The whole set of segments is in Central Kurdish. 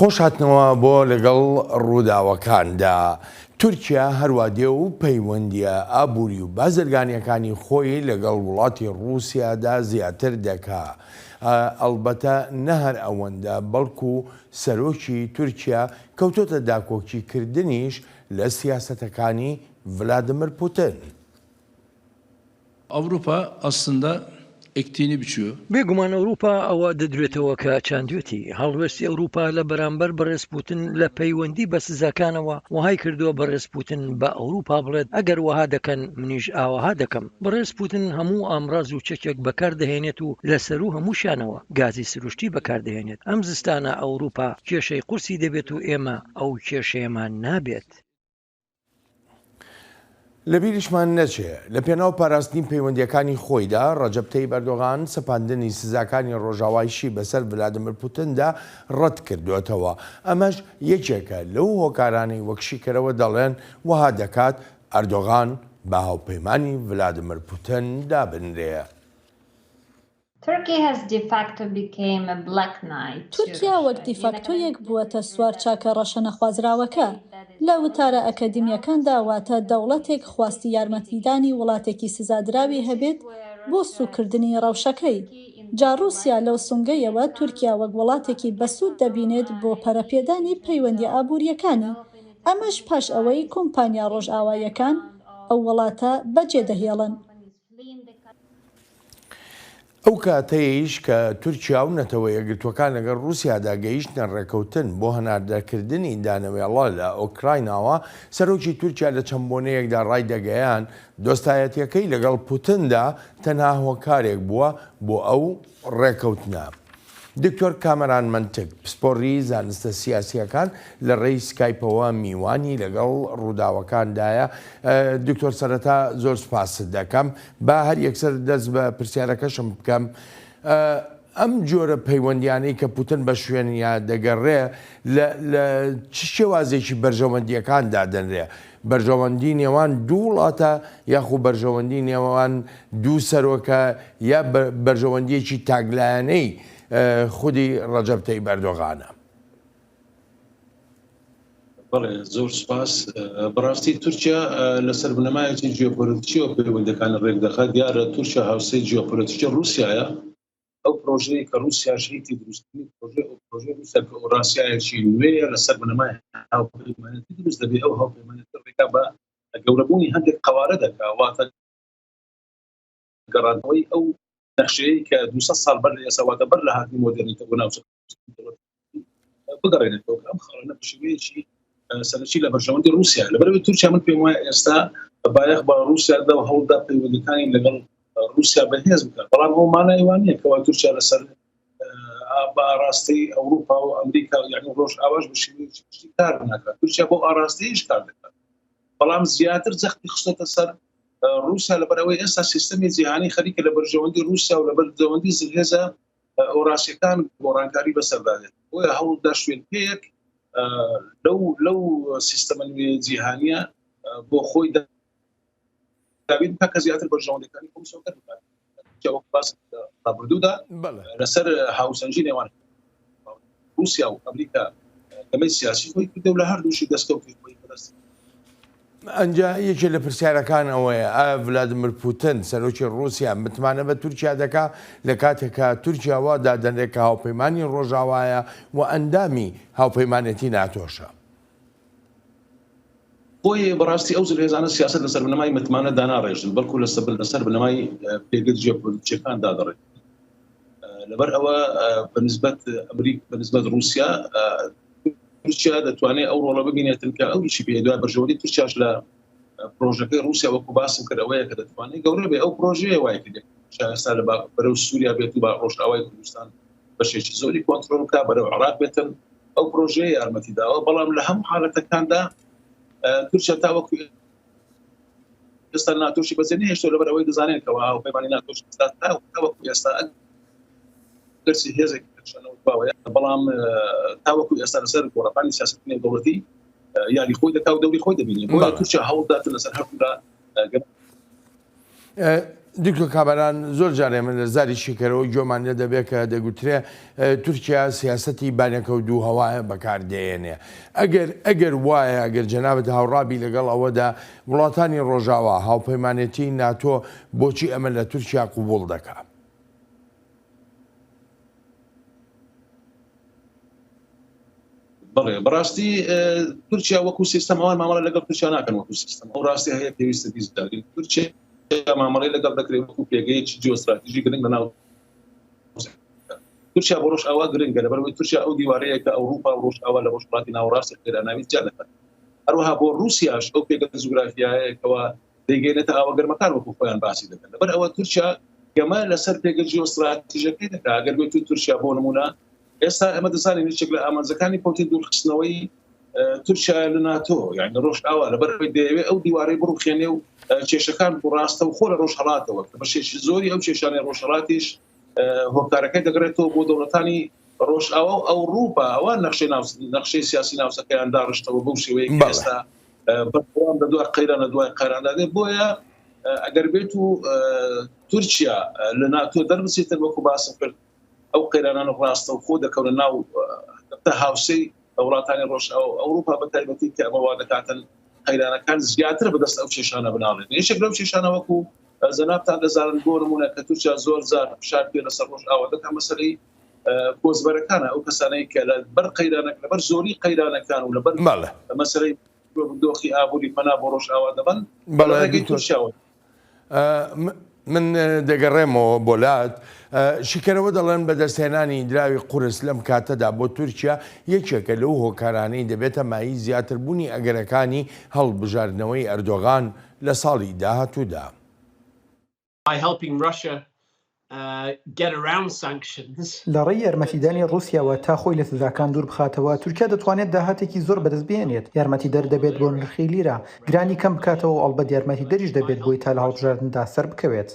خۆش هاتنەوە بۆ لەگەڵ ڕووداوەکاندا. تورکیا هەروا دێ و پەیوەندییە ئابووری و بازرگانییەکانی خۆی لەگەڵ وڵاتی ڕووسیادا زیاتر دەکا. ئەڵبەتە نە هەر ئەوەندە، بەڵکوو سەرۆکی تورکیا کەوتۆتە داکۆکی کردنیش لە سیاسەتەکانی ڤلادمر پوتن. Avrupa aslında ektiğini biçiyor. بێگومان ئەوروپا ئەوە دەدرێتەوە کە چاندوێتی. هەڵوێستی ئەوروپا لە بەرامبەر بەڕێز پوتن لە پەیوەندی بە سزاکانەوە وەهای کردووە بەڕێز پوتن بە ئەوروپا بڵێت ئەگەر وەها دەکەن منیش ئاوەها دەکەم. بەڕێز پوتن هەموو ئامڕاز و چەکێک بەکار دەهێنێت و لە سەروو هەمووشیانەوە گازی سروشتی بەکار دەهێنێت. ئەم زستانە ئەوروپا کێشەی قورسی دەبێت و ئێمە ئەو کێشەیەمان نابێت. لەبیریشمان نەچێ، لە پێناو پاراستنی پەیوەندییەکانی خۆیدا، ڕەجەب تەیب ئەردۆغان سەپاندنی سزاکانی ڕۆژاوایشی بەسەر ڤلادیمیر پوتندا ڕەتکردۆتەوە. ئەمەش یەکێکە لەو هۆکارانەی وەک شیکەرەوە دەڵێن وەها دەکات ئەردۆغان بە هاوپەیمانی ڤلادیمیر پوتن دابنرێ. تورکیا وەک دیفاکتۆیەک بووەتە سوارچاکە ڕەشە نەخوازراوەکە لە وتارە ئەکەدیمییەکاندا، واتە دەوڵەتێک خواستی یارمەتیدانی وڵاتێکی سزادراوی هەبێت بۆ سووککردنی ڕەوشەکەی. جا ڕووسیا لەو سونگەیەوە تورکیا وەک وڵاتێکی بەسوود دەبینێت بۆ پەرەپێدانی پەیوەندییە ئابوورییەکانی، ئەمەش پاش ئەوەی کۆمپانیا ڕۆژئاواییەکان ئەو وڵاتە بەجێدەهێڵن. ئەو کاتەیش کە تورکیا و نەتەوە یەکگرتووەکان لەگەڵ ڕووسیادا گەیشتنە ڕێکەوتن بۆ هەناردەکردنی دانەوێڵە لە ئۆکرایناوە، سەرۆکی تورکیا لە چەند بۆنەیەکدا ڕایدەگەیاند، دۆستایەتییەکەی لەگەڵ پوتندا تەنها هۆکارێک بووە بۆ ئەو ڕێکەوتنە. دکتۆر کامەران مەنتک، پسپۆڕی زانستە سیاسییەکان لە ڕێی سکایپەوە میوانی لەگەڵ ڕووداوەکاندایە. دکتۆر سەرەتا زۆر سوپاست دەکەم. با هەر یەکسەر دەست بە پرسیارەکەشم بکەم. ئەم جۆرە پەیوەندیانەی کە پوتن بە شوێنیا دەگەڕێ لە لە چ شێوازێکی بەرژەوەندییەکان دادەنرێ؟ بەرژەوەندی نێوان دوو وڵاتە یاخو بەرژەوەندی نێوان دوو سەرۆکە یا بەرژەوەندیەکی تاکلایەنەی خودی ڕەجەب تەیب ئەردۆغانە؟ بەڵێ زۆر سپاس. بەڕاستی تورکیا لەسەر بنەمایەکی جیۆپۆلەتیکیەوە پەیوەندەکانی ڕێکدەخات. دیارە تورکیا هاوسێی جیۆپۆلەتیکی ڕووسیایە. ئەو پرۆژەیە کە ڕووسیا شەیتی دروستکردنی پرۆژەی ئەو پرۆژەی ڕووسیا کە ئۆراسیایەکی نوێیە لەسەر بنەمای هاوپەیمانێتی دروست دەبێ ئەو هاوپەیمانێتی ڕێگا بە گەورەبوونی هەندێک قەوارە دەکا واتە گەڕاندنەوەی ئەو نەخشەیە کە 200 ساڵ بەر لە ئێستا واتە بەر لە هاتنی مۆدێرنیتە بۆ ناوچە بگەڕێنێتەوە کە ئەم خاڵانە بە شێوەیەکی سەرەکی لە بەرژەوەندی رووسیا لەبەرئەوەی تورکیا من پێم وایە ئێستا بایەخ بە رووسیا دا و هەوڵدا پەیوەندیەکانی لەگەڵ رووسیا بەهێز بکات بەڵام ئەو مانای وانە کەوا تورکیا لەسەر بە ئاراستەی ئەوروپا و ئەمریکا و یعنی ڕۆژ ئاواش بە شێوەیەکی گشتی کار ناکات تورکیا بۆ ئاراستەیش کار دەکات بەڵام زیاتر جەختی خستۆتە سەر رووسیا لەبەرئەوەی ئێستا سیستەمی جیهانی خەریکە لە بەرژەوەندی رووسیا و لە بەرژەوەندی زلهێزە ئۆراسیەکان گۆڕانکاری بەسەردا دێت بۆیە هەوڵدا شوێن پێیەک لەو لەو سیستەمە نوێ جیهانیە بۆ خۆی دابین بکات کە زیاتر بەرژەوەندەکانی خۆی مسۆگەر بکات وەک باس ڕابردوودا لەسەر هاوسەنگی نێوان رووسیا و ئەمریکا گەمەی سیاسی خۆی کردو لە هەردووشی دەستکەوتی خۆی بەدەست ئەنجا یەکێ لە پرسیارەکان ئەوەیە ئایا ڤلادیمیر پوتن سەرۆکی ڕووسیا متمانە بە تورکیا دەکا لە کاتێکا تورکیا وا دادەنرێت کە هاوپەیمانی ڕۆژاوایە و ئەندامی هاوپەیمانێتی ناتۆشە؟ بۆیە بەڕاستی ئەو زلهێزانە سیاسەت لەسەر بنەمای متمانە داناڕێژن بەڵکو لەسەر لەسەر بنەمای پێگە جیۆپۆلیتیکیەکان دادەڕێژن لەبەر ئەوە بەنسبەت ئەمریک بەنسبەت رووسیا تورکیا دەتوانێت ئەو ڕۆڵە ببینێتن کە ئەو چی پێ دوای بەرژەوەندی تورکیاش لە پرۆژەکەی رووسیا وەکو باسم کرد ئەوەیە کە دەتوانێت گەورە بێ ئەو پرۆژەیە وای کرد ئێستا لە بەرەو سووریا بێت و بە ڕۆژئاوای کوردستان بەشێکی زۆری کۆنترۆڵ بکا بەرەو عێراق بێتن ئەو پرۆژەیە یارمەتی داوە بەڵام لە هەموو حالەتەکاندا تورکیا تاوەکو ئێستا ناتۆشی بەجێ نەهێشتووە لەبەر ئەوەی دەزانێت کەوا هاوپەیمانی ناتۆش ئێستا تاوەکو ئێستا گەرچی هێزێک باوەیە بەڵام تاوەکو ئێستا لەسەر گۆڕەپانی سیاسەتی نێودەوڵەتی یاری خۆی دەکا و دەوری خۆی دەبینێت بۆیە تورکیا هەوڵدات لەسەر هەردوولا. دکتۆر کامەران، زۆر جار ئێمە لە زاری شیکەرەوە گوێمان لێ دەبێ کە دەگوترێ تورکیا سیاسەتی بانەکە و دوو هەوایە بەکار دێنێ. ئەگەر ئەگەر وایە، ئەگەر جەنابت هاوڕابی لەگەڵ ئەوەدا وڵاتانی ڕۆژاوا، هاوپەیمانێتی ناتۆ بۆچی ئەمە لە تورکیا قبووڵ دەکا؟ بەڵێ بەڕاستی تورکیا وەکو سیستەم ئەوان مامەڵە لەگەڵ تورکیا ناکەن وەکو سیستەم ئەو ڕاستی هەیە پێویستە بیزانین تورکیا مامەڵەی لەگەڵ دەکرێت وەکو پێگەیەکی جیۆستراتیژی گرنگ لەناو تورکیا بۆ ڕۆژئاوا گرنگە لەبەرئەوەی تورکیا ئەو دیوارەیە کە ئەوروپا و ڕۆژئاوا لە ڕۆژهەڵاتی ناوەڕاستی قەیراناوی جیا دەکات هەروەها بۆ ڕووسیاش ئەو پێگە جوگرافیایەیە کەوا دەیگەینێتە ئاوە گەرمەکان وەکو خۆیان باسی دەکەن لەبەر ئەوە تورکیا گەمە لەسەر پێگە جیۆستراتیژەکەی دەکات ئەگەر بێت و تورکیا بۆ نمونە ئێستا ئێمە دەزانین یەکێک لە ئامانجەکانی پوتین دوورخستنەوەی تورکیا لە ناتۆ یعنی ڕۆژئاوا لەبەر ئەوەی دەیەوێت ئەو دیوارەی بڕوخێنێ و کێشەکان بۆ ڕاستەوخۆ لە ڕۆژهەڵاتەوە کە بەشێکی زۆری ئەو کێشانەی ڕۆژهەڵاتیش هۆکارەکەی دەگەڕێتەوە بۆ دەوڵەتانی ڕۆژئاوا و ئەوروپا ئەوان نەخشەی نەخشەی سیاسی ناوچەکەیان داڕشتەوە بەو شێوەیە کە ئێستا بەردەوام لە دوای قەیران لە دوای قەیراندا دێت بۆیە ئەگەر بێت و تورکیا لە ناتۆ دەربچێتن وەکو باسم کرد ئەو قەیرانانە ڕاستەوخۆ دەکەونە ناو دەبتە هاوسێی وڵاتانی ڕۆژئاوا و ئەوروپا بە تایبەتی کە ئەمە وا دەکاتن قەیرانەکان زیاتر بەدەست ئەو کێشانە بناڵێن یەکێک لەو کێشانە وەکو جەنابتان دەزانن بۆ نمونە کە تورکیا زۆر جار فشار پێ لەسەر ڕۆژئاوا دەکات مەسەلەی کۆچبەرەکانە ئەو کەسانەی کە لەبەر قەیرانەک لەبەر زۆری قەیرانەکان و لەبەر مەسەلەی دۆخی ئابووری پەنا بۆ ڕۆژئاوا دەبەن لە ڕێگەی تورکیاوە. من دەگەڕێمەوە بۆ لات. شیکەرەوە دەڵێن بەدەستهێنانی دراوی قورس لەم کاتەدا بۆ تورکیا یەکێکە لەو هۆکارانەی دەبێتە مایەی زیاتربوونی ئەگەرەکانی هەڵبژاردنەوەی ئەردۆغان لە ساڵی داهاتوودا. لە ڕێی یارمەتیدانی ڕووسیاوە تا خۆی لە سزاکان دوور بخاتەوە، تورکیا دەتوانێت داهاتێکی زۆر بەدەست بهێنێت، یارمەتیدەر دەبێت بۆ نرخی لیرە گرانی کەم بکاتەوە و ئەڵبەت یارمەتیدەریش دەبێت بۆی تا لە هەڵبژاردندا سەربکەوێت.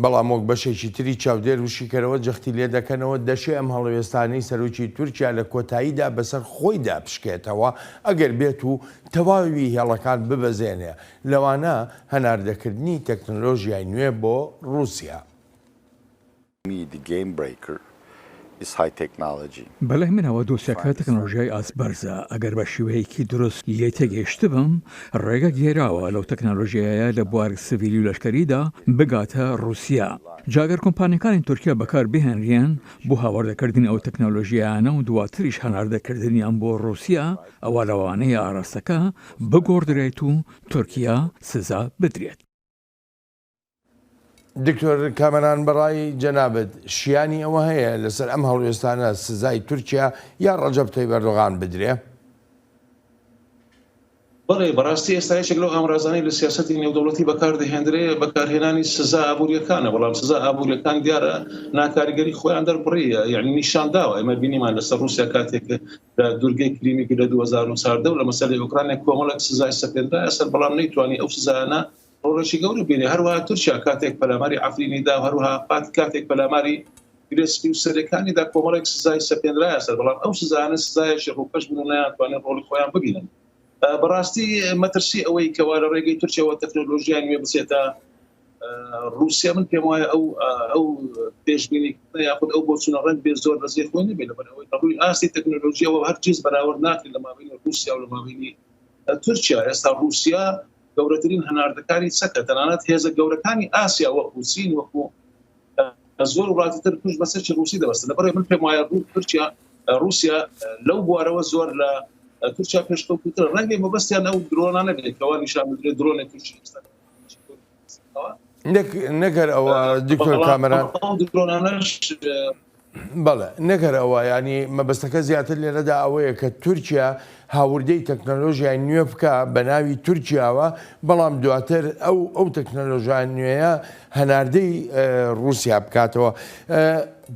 بەڵام وەک بەشێکی تری چاودێر و شیکەرەوە جەختی لێدەکەنەوە، دەشێ ئەم هەڵوێستانەی سەرۆکی تورکیا لە کۆتاییدا بەسەر خۆیدا بشکێتەوە ئەگەر بێت و تەواوی هێڵەکان ببەزێنێ، لەوانە هەناردەکردنی تەکنەلۆژیای نوێ بۆ ڕووسیا. بەلای منەوە دۆسیەکە تەکنەلۆژیای ئاست بەرزە، ئەگەر بە شیوەیەکی دروست لێی تێگەیشتبم، ڕێگە گیراوە لەو تەکنەلۆژیایە لە بواری سڤیلی و لەشکەریدا بگاتە ڕووسیا. جا گەر کۆمپانیاکانی تورکیا بەکار بهێنرێن بۆ هاوردەکردنی ئەو تەکنەلۆژیایانە و دواتریش هەناردەکردنیان بۆ ڕووسیا، ئەوا لەوانەیە ئاراستەکە بگۆڕدرێت و تورکیا سزا بدرێت. دکتۆر کامەران بەڕای جەنابت شیانی ئەوە هەیە لەسەر ئەم هەڵوێستانە سزای تورکیا یا ڕەجەب تەیب ئەردۆغان بدرێ؟ بەڵێ بەڕاستی ئێستا یەکێک لەو ئامرازانەی لە سیاسەتی نێودەوڵەتی بەکاردەهێندرێ بەکارهێنانی سزا ئابووریەکانە بەڵام سزا ئابووریەکان دیارە ناکاریگەری خۆیان دەربڕیە یعنی نیشانداوە ئێمە بینیمان لەسەر رووسیا کاتێک لە دوورگەی کریمی لە 2014 و لە مەسەلەی ئۆکرانیا کۆمەڵێک سزای سەپێنرایە سەر بەڵام نەیتوانی ئەو سزایانە ڕۆڵێکی گەورە بینێ هەروەها تورکیا کاتێک پەلاماری عەفرینی دا و هەروەها پات کاتێک پەلاماری گرێ سپی و سەرێکانی دا کۆمەڵێک سزای سەپێنرایە سەر بەڵام ئەو سزایانە سزایەکی ڕووکەش بوون و نەیانتوانی ڕۆڵی خۆیان ببینن بەڕاستی مەترسی ئەوەی کەوا لە ڕێگەی تورکیاوە تەکنۆلۆژیای نوێ بچێتە ڕووسیا من پێم وایە ئەو ئەو پێشبینی یاخود ئەو بۆچوونە ڕەنگ بێ زۆر لە زێ خۆی نەبێت لەبەر ئەوەی لە ڕووی ئاستی تەکنۆلۆژیەوە هەرگیز بەراورد ناکرێت لە مابەینی ڕووسیا و لە مابەینی تورکیا ئێستا ڕووسیا گەورەترین هەناردەکاری چەکە، تەنانەت هێزە گەورەکانی ئاسیا وەکو چین وەکو زۆر وڵاتی تر پشت بە چەکی ڕووسی دەبەستن. لەبەرئەوەی من پێم وایە تورکیا ڕووسیا لەو بوارەوە زۆر لە تورکیا پێشکەوتووترە. ڕەنگە مەبەستیان ئەو درۆنانە بێت کەوا نیشان بدرێت درۆنێک تورکی ئێستا نەک هەر ئەوە دکتۆر کامەران ئەو درۆنانەش بەڵێ نەک هەر ئەوە یانی مەبەستەکە زیاتر لێرەدا ئەوەیە کە تورکیا هاوردەی تەکنەلۆژیای نوێ بکا بە ناوی تورکیاوە بەڵام دواتر ئەو ئەو تەکنەلۆژیا نوێیە هەناردەی ڕووسیا بکاتەوە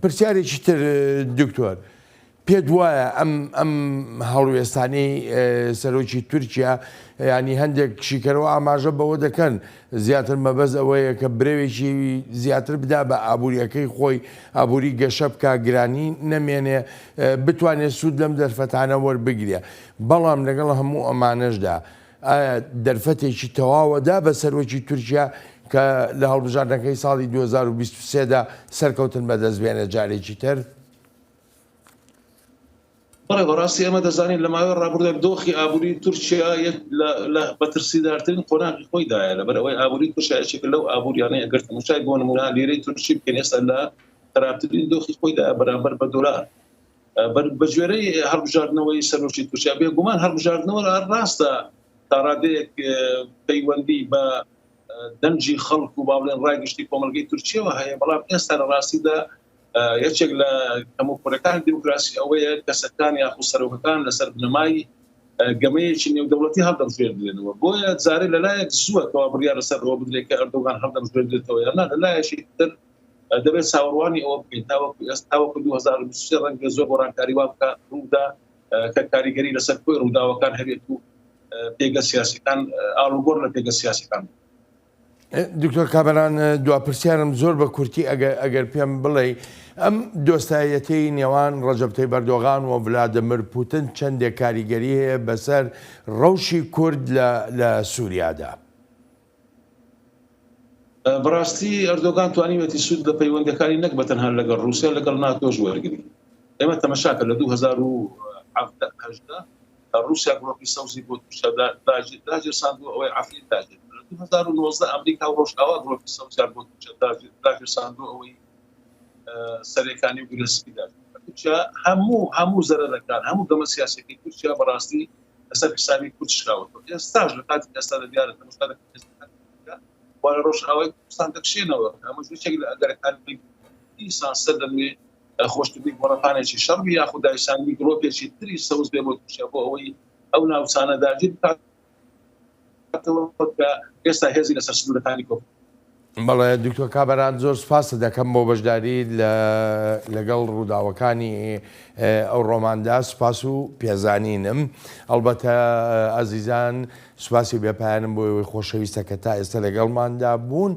پرسیارێکی تر دکتۆر پێت وایە ئەم ئەم هەڵوێستانەی سەرۆکی تورکیا ینی هەندێک شیکەرەوە ئاماژە بەوە دەکەن زیاتر مەبەست ئەوەیە کە برەوێکی زیاتر بدا بە ئابووریەکەی خۆی ئابووری گەشە بکا گرانی نەمێنێ بتوانێت سوود لەم دەرفەتانە وەربگرێ بەڵام لەگەڵ هەموو ئەمانەشدا ئایا دەرفەتێکی تەواوە دا بە سەرۆکی تورکیا کە لە هەڵبژاردنەکەی ساڵی 2023 دا سەرکەوتن بەدەست بێنێت جارێکی تر؟ بەڵێ بەڕاستی ئێمە دەزانین لە ماوەی ڕابردوودا دۆخی ئابووری تورکیا یەک لە مەترسیدارترین قۆناغی خۆیدایە لەبەر ئەوەی ئابووری تورکیا یەکێکە لەو ئابووریانەی ئەگەر تەماشای بۆ نموونە لیرەی تورکی بکەین ئێستا لە خراپترین دۆخی خۆیدا بەرامبەر بە دۆلار بە گوێرەی هەڵبژاردنەوەی سەرۆکی تورکیا بێگومان هەڵبژاردنەوە ڕاستە تا ڕادەیەک پەیوەندی بە دەنگی خەڵک و با بڵێن ڕای گشتی کۆمەڵگەی تورکیەوە هەیە بەڵام ئێستا لە ڕاستیدا یەکێک لە کەموکوڕیەکانی دیموکراسی ئەوەیە کەسەکان یاخود سەرۆکەکان لەسەر بنەمای گەمەیەکی نێودەوڵەتی هەڵدەبژێردرێنەوە بۆیە جارێ لەلایەک زووە کەوا بڕیار لەسەر ئەوە بدرێت کە ئەردۆگان هەڵدەبژێردرێتەوە یان نا لەلایەکی تر دەبێت چاوەڕوانی ئەوە بکەین تاوەکو ئێستا تاوەکو 2023 ڕەنگە زۆر گۆڕانکاری وا بکە ڕوودا کە کاریگەری لەسەر کۆی ڕووداوەکان هەبێت و پێگە سیاسەکان ئاڵوگۆڕ لە پێگە سیاسەکان دکتۆر کامەران دوا پرسیارم زۆر بە کورتی ئەگەر ئەگەر پێم بڵێ ئەم دۆستایەتەی نێوان ڕەجەب تەیب ئەردۆغان و ڤلادیمیر پوتن چەندێک کاریگەری هەیە بەسەر ڕەوشی کورد لە لە سووریادا؟ بەڕاستی ئەردۆگان توانیوێتی سوود لە پەیوەندەکانی نەک بە تەنها لەگەڵ ڕووسیا لەگەڵ ناتۆش وەرگری ئێمە تەمەشاکە لە 2017 ڕووسیا گڵۆپی سەوزی بۆ تورکیا داگیرساند و ئەوەی عەفرین داگیر کرد. لە 2019 ئەمریکا و ڕۆژئاوا گڵۆپی سەوزیان بۆ تورکیا داگیرساند و ئەوەی سەرێکانی و گرێ سپی داگیر کرد. تورکیا هەموو هەموو زەرەرەکان هەموو گەمە سیاسیەکەی تورکیا بەڕاستی لەسەر حسابی کورد شکاوەتەوە. ئێستاش لە کاتی ئێستادا دیارە تەماشا دەکەن هێزەکانی تورکیا وا لە ڕۆژئاوای کوردستان دەکشێنەوە کە ئەمەش یەکێک لە ئەگەرەکانی دیسان سەرلەنوێ خۆشکردنی گۆڕەپانێکی شەڕ بی یاخود دایساندنی گڵۆپێکی تری سەوز بێ بۆ تورکیا بۆ ئەوەی ئەو ناوچانە داگیر بکاتەوە کە ئێستا هێزی لەسەر سنوورەکانی کۆ بەڵێ دکتۆر کامەران زۆر سپاست دەکەم بۆ بەشداری لەگەڵ ڕووداوەکانی ئەو ڕۆماندا سپاس و پێزانینم ئەڵبەتە ئازیزان سپاسی بێپایانم بۆ ئێوەی خۆشەویستە کە تا ئێستا لەگەڵماندا بوون.